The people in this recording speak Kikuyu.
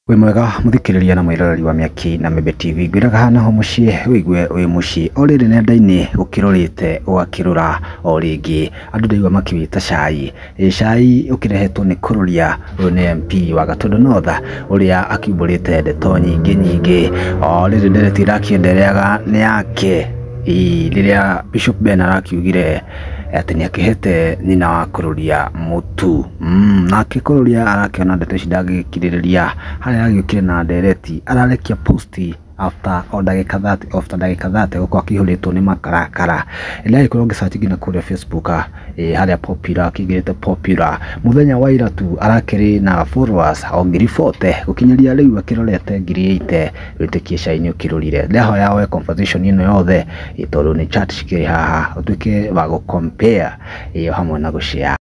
Wĩ mwega mũthikĩrĩria na mwĩroreri wa Mĩaki na Mĩembe TV, ngwĩraga haha naho mũciĩ wĩigue wĩ mũciĩ. O rĩrĩ nenda-inĩ gũkĩrũrĩte gũgakĩrũra o rĩngĩ, andũ ndaigua makĩwĩta cai. Ĩ cai ũkĩrehetwo nĩ Kũrũria, ũyũ nĩ MP wa Gatundu North ũrĩa akiumbũrĩte ndeto nyingĩ nyingĩ. O rĩrĩ ndereti ĩrakĩendereaga nĩ yake rĩrĩa Bishop Ben arakiugire atĩ nĩ akĩhete nyina wa Kũrũria mũtu. Nake Kũrũria arakĩona ndeto ici ndangĩgĩkirĩrĩria, harĩa agĩũkire na ndereti ararekia post after o ndagĩka 30 after ndagĩka 30 gũkorwo akĩihũrĩtwo nĩ makarakara. Ndagĩkorwo ngĩ search nginya kũrĩa Facebook, harĩa popular akĩingĩrĩte popular mũthenya wa ira tu arakĩrĩ na followers o 40,000, gũkinyĩria rĩu akĩrorete 80,000. Wĩtĩkie cai nĩ ũkĩrũrire. Ndahoya woe conversation ĩno yothe, tondũ nĩ chat cikĩrĩ haha, ũtuĩke wa gũ compare ĩyo hamwe na gũ share.